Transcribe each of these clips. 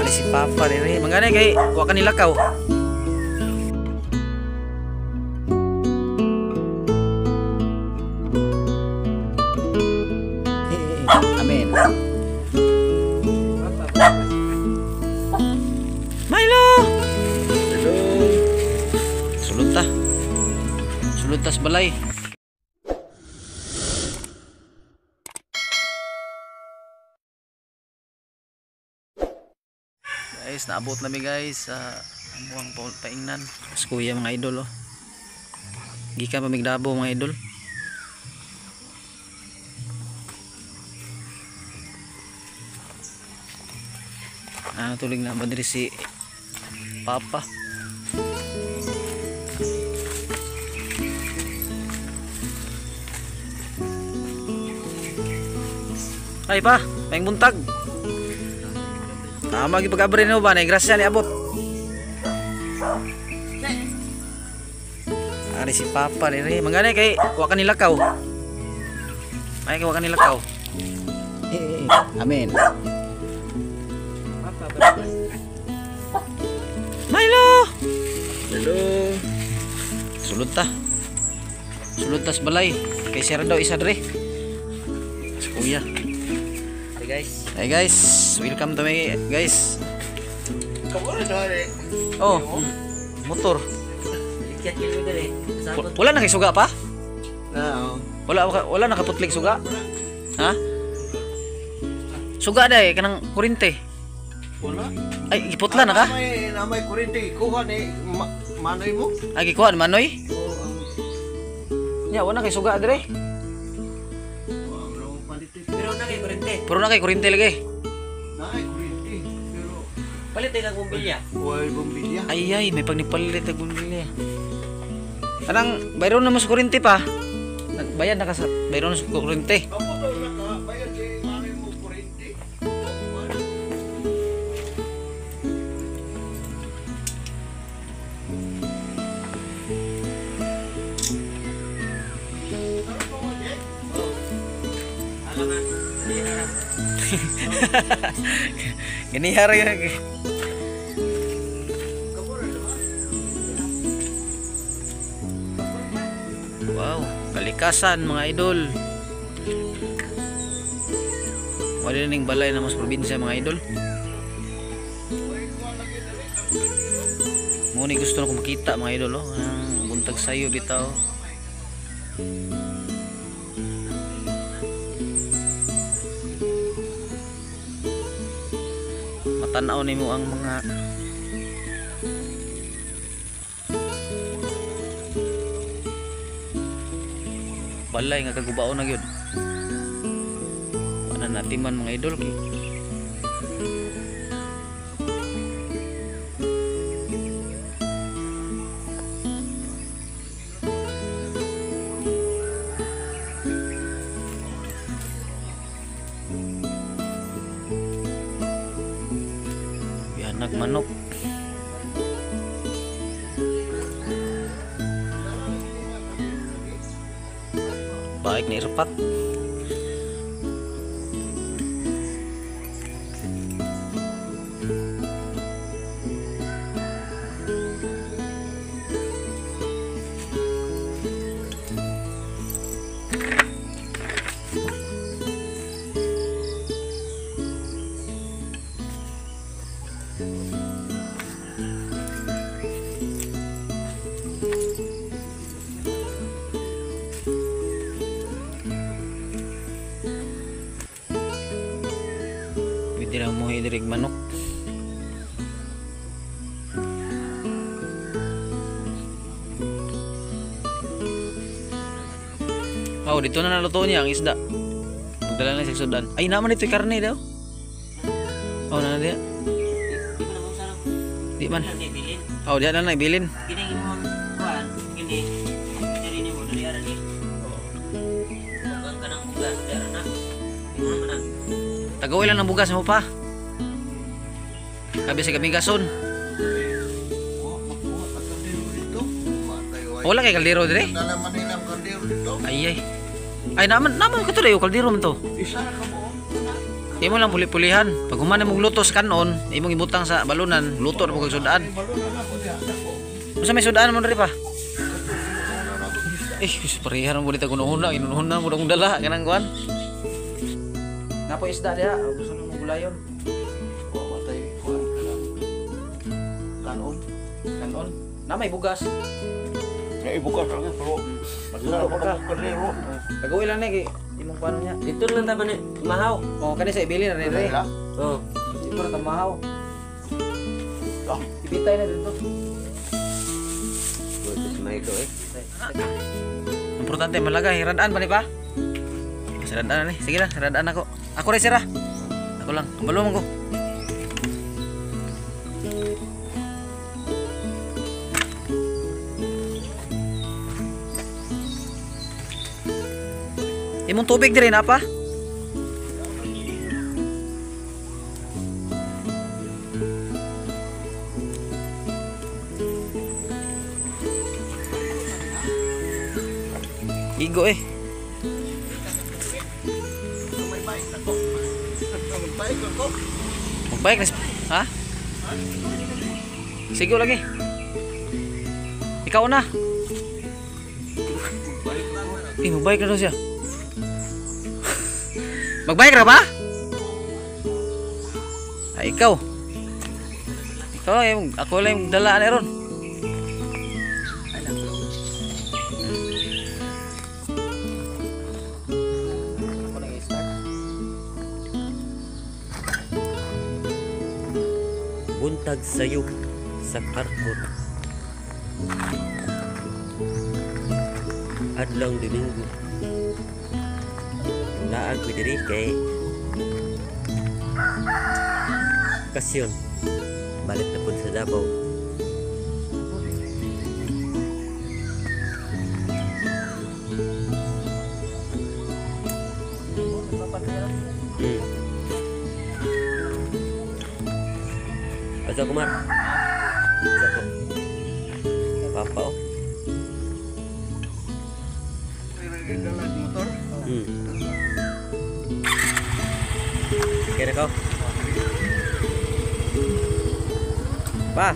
Ari si Papa dire. Mangani kay wa ka nilakaw. Amen. Milo! Hello. Sulod ta. Sulod tas balay. Guys, naabot nami guys sa amuang paingnan. Mas kuya mga idol oh. Gikan pa migdabo mga idol. Ah, tulig na ba diri si Papa. Ay pa, may buntag. Tama gipag-abre nimo ba na grasya ni abot. Ari si Papa dire. Mangani kay wa ka nilakaw. Ay kay wa ka nilakaw. Amen. Milo! Hello. Sulod ta. Sulod tas balay. Kay sira daw isa dire. Si kuya. Hi guys. Hi guys, welcome to me guys. Oh, motor. Wala na kay suga pa? Wala nakaputlig suga? Ha? Suga dai kanang kurinte. Wala. Ay, giputla na ka? May kurinte ikuha ni Manoy mo. Ay, gikuha ni Manoy? Nya, wala kay suga dire. Pero na kay kurinte. Pero na kay kurinte lagi. Naay kurinte. Pero palit ay kag bumbilya. Way bumbilya. Ay ay, may pagnipalit ag bumbilya. Anang bayron na mo sa kurinte pa. Nagbayad na ka sa bayron sa kurinte. Amo daw na ka, bayad kay Manoy mo kurinte. Ganihara yun. Wow, kalikasan mga idol. Wala ning balay na mas probinsya mga idol. Muna gusto na ko makita mga idol oh. Ang buntag sayo bitaw. Tanaw nimo ang mga balay nga kagubaon na gyud. Wala natiman mga idol kay. Nagmanok. Baik ni irpat. Pwede lang mo hidirig manok. Oh, dito na naluto niya ang isda. Magdala na sa sudan. Ay, naman ito karne daw. Oh, na dia. Di man. Oh, diyan na ibilin. Kini imong kuan, kini. Diri nimo diri ara ni. Bugang ka ng bugas, diri na. Di mo na. Tagaw ilan ang bugas mo pa? Kabi sa gamigason. Wala kay kaldero dire? Ay ay. Ay naman naman ko to dayo kaldero man to. Isa ra ka mo. Imo lang puli-pulihan. Pag human imong luto sa kanon, imong ibutang sa balunan, luto na po kag sudaan. Unsa may sudaan mo diri pa? Eh, pareha mo dito kuno-una, inuuna mo akong dala kanang kuan. Napo isda diha, gusto nimo gulayon. Wa matay kuan kanang kanon. Kanon. Na may bugas. Ya ibukas lang pero Magluto pa ka. Kardero. Pag-uwi lang ni kay imong kuan niya. Dito lang ta man mahaw. Oh, kani sa ibili na rin. Oh. Dito ra tamahaw. Ah. Ibitay na dito. Buti may ko eh. Importante malaga hiradaan pa ni pa. Siradaan ni. Sige lang, siradaan ako. Ako rin sira. Ako lang. Kabalo man ko. Imong tubig diri na pa? Igo eh. May bike ako. May bike ako. Magbike na ha? Sige lagi. Ikaw na. Eh, magbike na daw siya. Magbike ra ba? Ay, ikaw. Ikaw lang yung, ako lang yung dala na ron. Ako lang i-start. Buntag sayo sa Karkor. Adlong Domingo. Laag ko diri kay kasyon. Balik na pud sa Davao. Asa ko mar? Asa ko? Papa oh. Motor. Kaya na ko. Pa.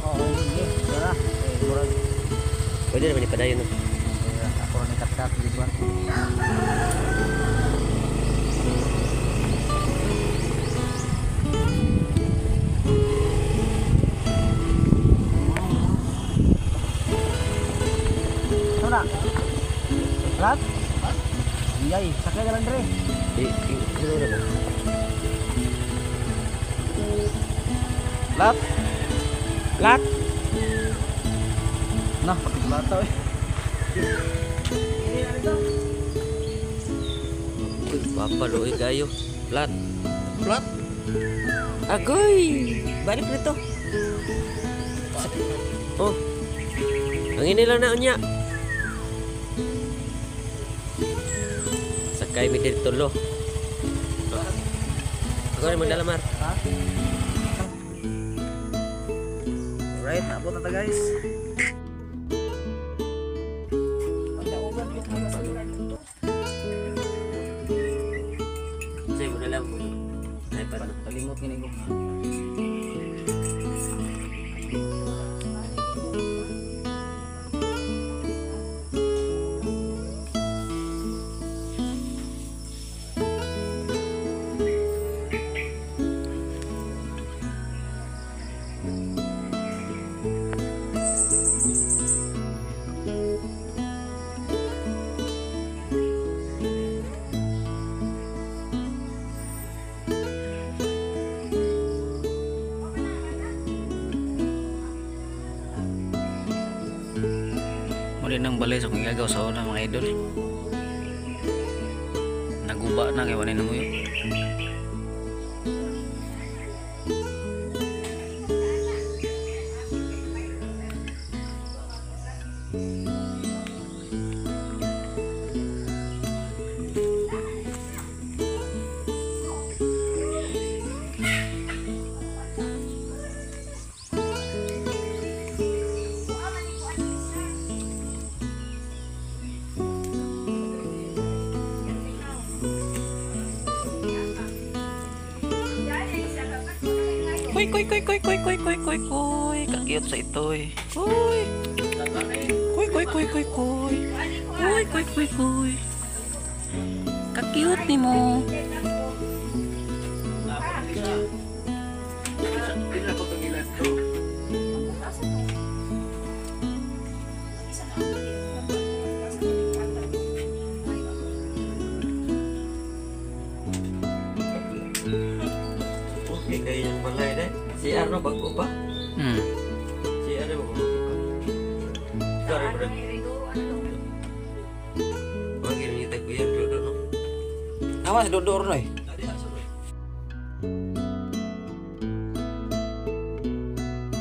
Oo, sige. Wala. Eh, murag. Pwede naman ipadayon no. Ako rin kat-kat dito. Ano na? Lahat? Iyay, sakay ka lang dre. Di, di, na ba? Lahat? Lahat? Nah, pagkabata eh. Uy, papa luoy kayo. Flat. Flat. Agoy! Balik nito. Oh. Ang ini lang na unya. Sakay mi dito lo. Ako rin magdala mar. Ha? Alright, naabot na ta guys. Say mo na lang mo. iPad no. Kalimot gini ko. Muli nang balay sa kong igagaw sa una mga idol. Naguba na kay wala na mo yun. Kuy, kuy, kuy, kuy, kuy, kuy, kuy, kuy, kuy. Ka-cute sa itoy. Kuy. Kuy, kuy, kuy, kuy, kuy. Kuy, kuy, kuy, kuy. Ka-cute ni mo. Pila ko itong ilan to. Okay kayo yung balay de. Si Arno bago pa. Si Arno bago pa. Sorry bro. Bagay ni tayo kuya dodo no. Awas dodor noy.